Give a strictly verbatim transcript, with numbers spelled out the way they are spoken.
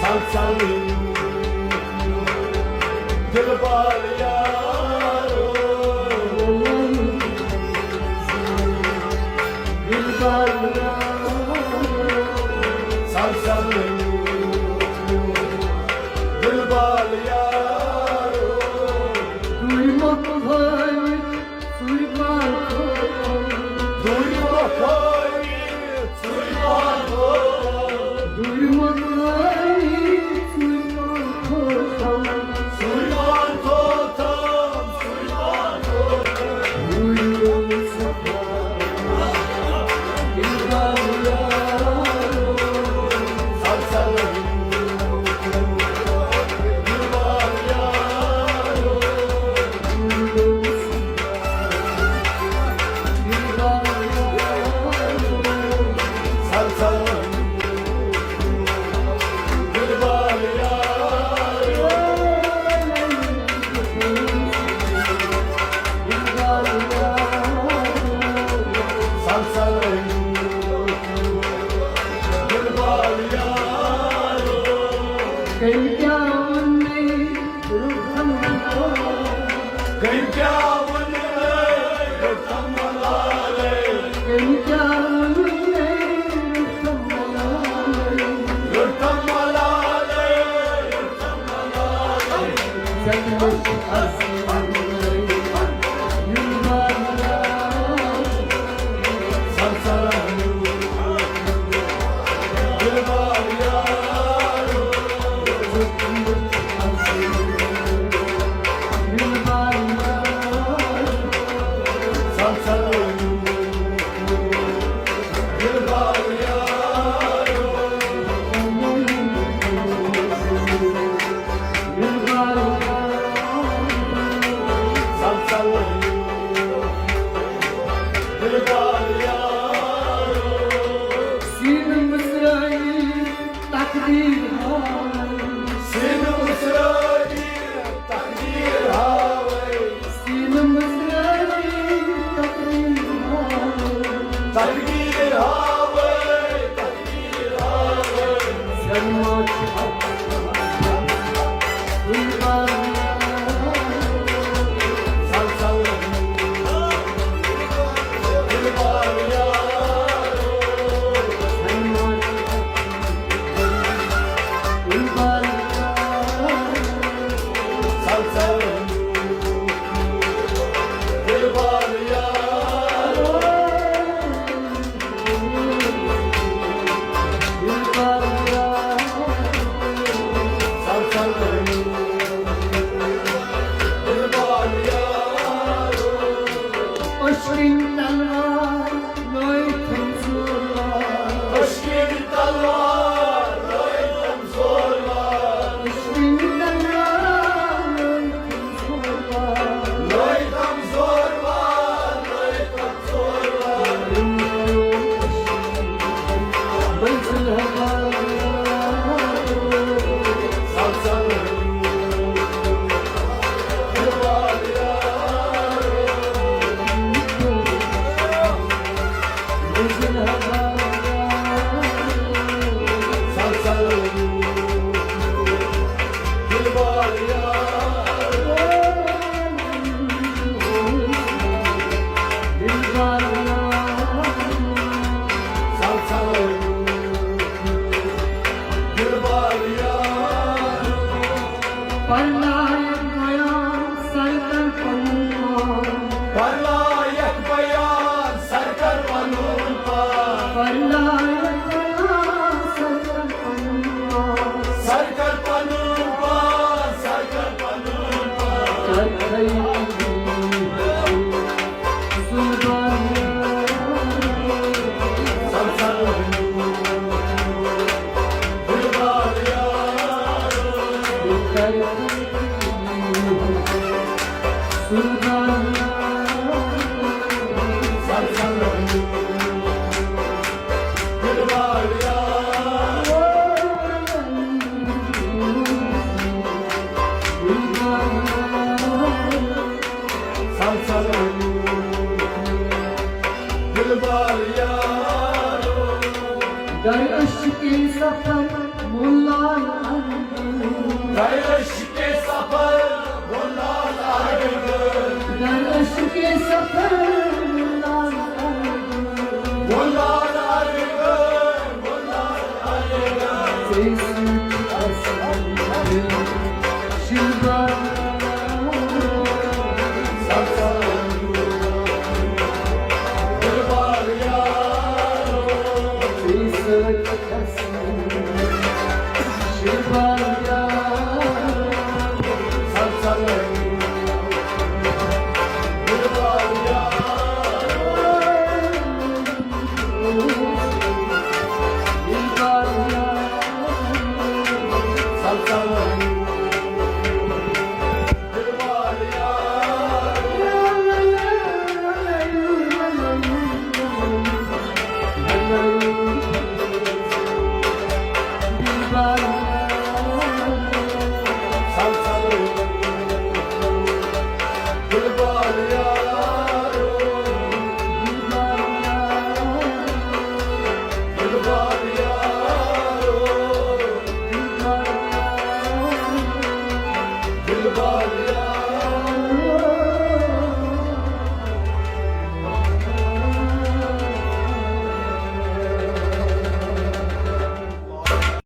سلسل دلبر یارو، دلبر یارو، سلسل دلبر یارو، دوٗرِ مۄکلٲوِتھ سُے پان تھوٚو۔ دوٗرِ مۄکلٲوِتھ سُے پان تھوٚو۔ دوٗرِ مۄکلٲوِتھ سُے پان تھوٚو۔ سُے پان تھوٚو، سُے پان تھوٚو۔ دوٗرِ اوس سُہ پان۔ دِلبر یارو، سلسل کٔمۍ کیٛاہ ووٚن مےٚ؟ کٔمۍ کیٛاہ ووٚن مےٚ؟ کٔمۍ کیٛاہ ووٚن مےٚ؟ سیٖنہٕ مُژرٲوِتھ تقدیٖر ہاوے۔ سیٖنہٕ مُژرٲوِتھ تقدیٖر ہاوے۔ سیٖنہٕ مُژرٲوِتھ تقدیٖر ہاوے۔ تقدیٖر ہاوے، تقدیٖر ہاوے۔ زَن ما چھُ أچھن تلوار لٲیِتھ تھٲوٕن زورٕ وار۔ أچھن تلوار لٲیِتھ تھٲوٕن زورٕ وار۔ أچھن تلوار لٲیِتھ تھٲوٕن زورٕ وار۔ لٲیِتھ تھٲوٕن زورٕ وار، لٲیِتھ تھٲوٕن زورٕ وار۔ پرنایک بیان سرکن پنُن پان۔ پرنایک بیان سرکن پنُن پان۔ پرنایک بیان سرکن پنُن پان۔ سرکن پنُن پان، سرکن پنُن پان۔ کر خیال۔ در عشق سفر ملال احمد۔ در عشق سفر ملال احمد۔ در عشق سفر ملال احمد۔ ملال احمد، ملال احمد۔ شیربان۔ شیربان۔